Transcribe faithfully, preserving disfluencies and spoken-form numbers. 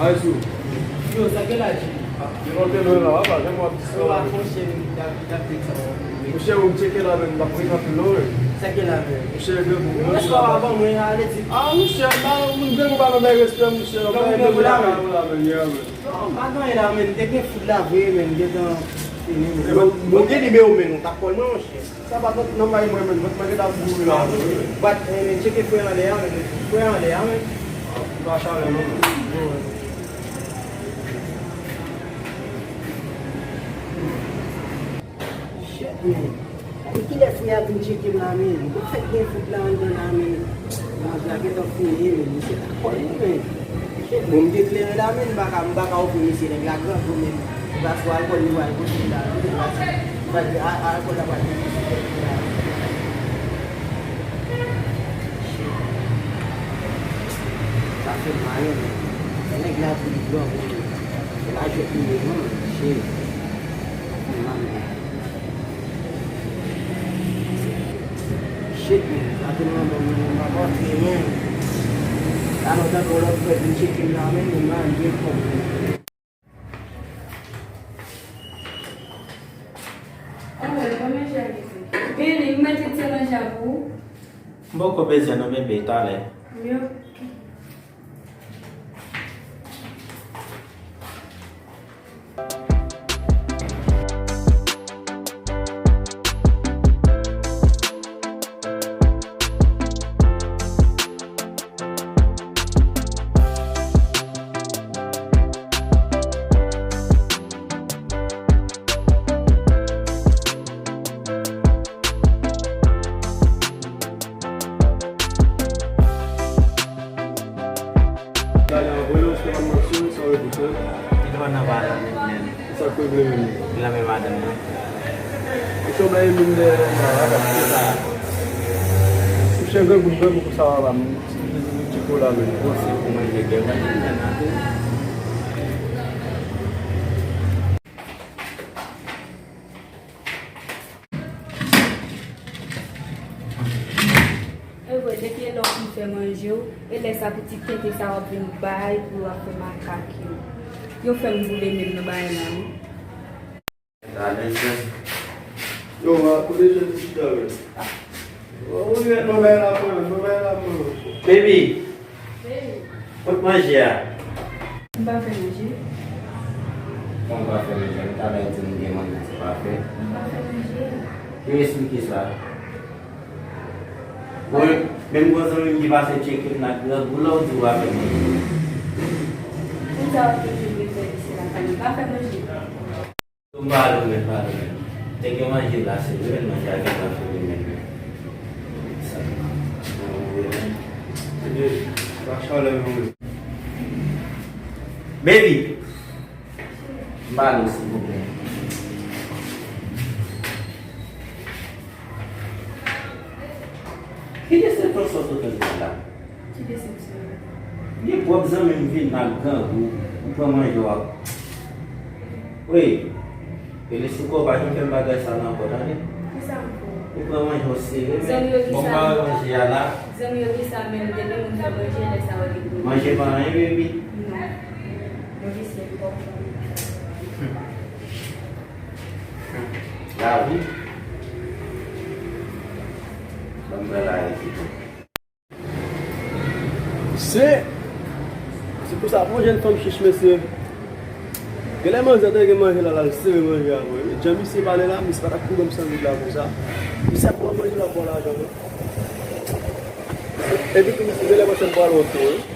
Ayisou. Yo, sa gen la, Jimmy? Gen lontan nou la, w ap janm w ap di sa. Yo, a fon chen, y ap, y ap di sa. Monchè, ou tcheke la menm, m ap prezante l non, wi. Sa gen la menm? Monchè, gen pou mwen. Respè w avan mwen, ale di. Ah, monchè, ba moun gen pou ba nou bay respè, monchè. Ba moun gen pou la menm. Non, m pa gen anyen la menm, te gen fout la vre menm, gentan fini menm. Bon, gen nimewo men nou t ap kòl mwen, monchè. Sa pa t nan may mwen menm, mwen gentan boure la. Bat, eh, men tcheke frè anlè a, men frè anlè a, men. Li pa chalè non. Shit, men. Depi kilè frè a vin tcheke m la, men? Mwen fèk gen fout la anndan la, men. Manje a gentan fini, men. Misye t ap kòl mwen, men. Bon, m te klere la, men m pa ka, m pa ka ofri mesye nèg la grangou, men li pa sou alkòl, li pral pote m la, men li pral, li pral, a, alkòl la pral pote sou tèt li la. Sa fè m mal, men. Nèg la di li grangou, men. Se pa jwèt li ye, non, men. Shit. Shit, men. Sa te nan men mwen, men m pa panse, men. Talè w tande yon lòt frè vin tcheke m la, men, men m pa gen kòb, men. Anmwey, konbyen jan li di? Beni, m mete ti manje a pou ou. M poko bezwen non, bebe, talè. Yo. Talè anvoye w, se pa m manti w, sa w repouse. Li dwòl nan pa la menm, menm. Sa k rive menm? Li nan men madanm mwen. Ou chonm la, e moun dèyè la, la, la, la, la. Ou chen grangou, grangou pou sa, papa m. Ti, ti, ti, ti kola menm. Bon, se pou manje, gen manje, gen nan tou. E vre, depi e lè w fin fè manje w, e lè sa pitit tenten sa w ap vin bay pou w ap fè makak yo. Yo fè m boule menm nan bagay la, wi. Sa, men, men. Yo, wa, kote jèn ti chita, wi? Ou ret nan bagay la, pran, nan bagay la, pran. Baby! Baby! Kot manje a? M pa fè manje. Kòman w pa fè manje? M ta bay di m gen manje, se pa fè. M pa fè manje. Ki eksplike sa? Bon, menm gon zanmi m ki pase tcheke m nan grangou la, ou di w pa fè manje. Moun sa yo toujou vle fè mesye lakay yo pa fè manje. M pa ale w menm, pa ale w menm. Te gen manje la, se vre, men manje a gentan fini menm. Sa, manje pa chalè non. Baby! M pa ale w, silvouplè. Ki desepsyon sòt ou fè m la? Ki desepsyon? Gen pwòp zanmi m vin ak grangou, ou pran manje w ap. Wi. Eli, si w pa janm fè m bagay sa la ankò, tande? Kisa m fè w? Ou pran manje w sere, men. Zanmi yo di sa. Bon, m pa wè manje a la. Zanmi yo di sa, men depi moun fè manje, lè sa yo vin pou manje. Manje pa anyen, baby? Non. Yo visye, yo pa konprann. Lavi. Ban m pran lavi pito. Se, se pou sa, fò jèn fanm chich, mesye. Genlè manzè te gen manje la, l al sere manje a pou li. Jan misye pale la, misye pa t ap kou ban m sandwich la konsa. Misye ap pran manje la pou lajan, non. Epi tou, misye genlè panse m pral wont tou, wi.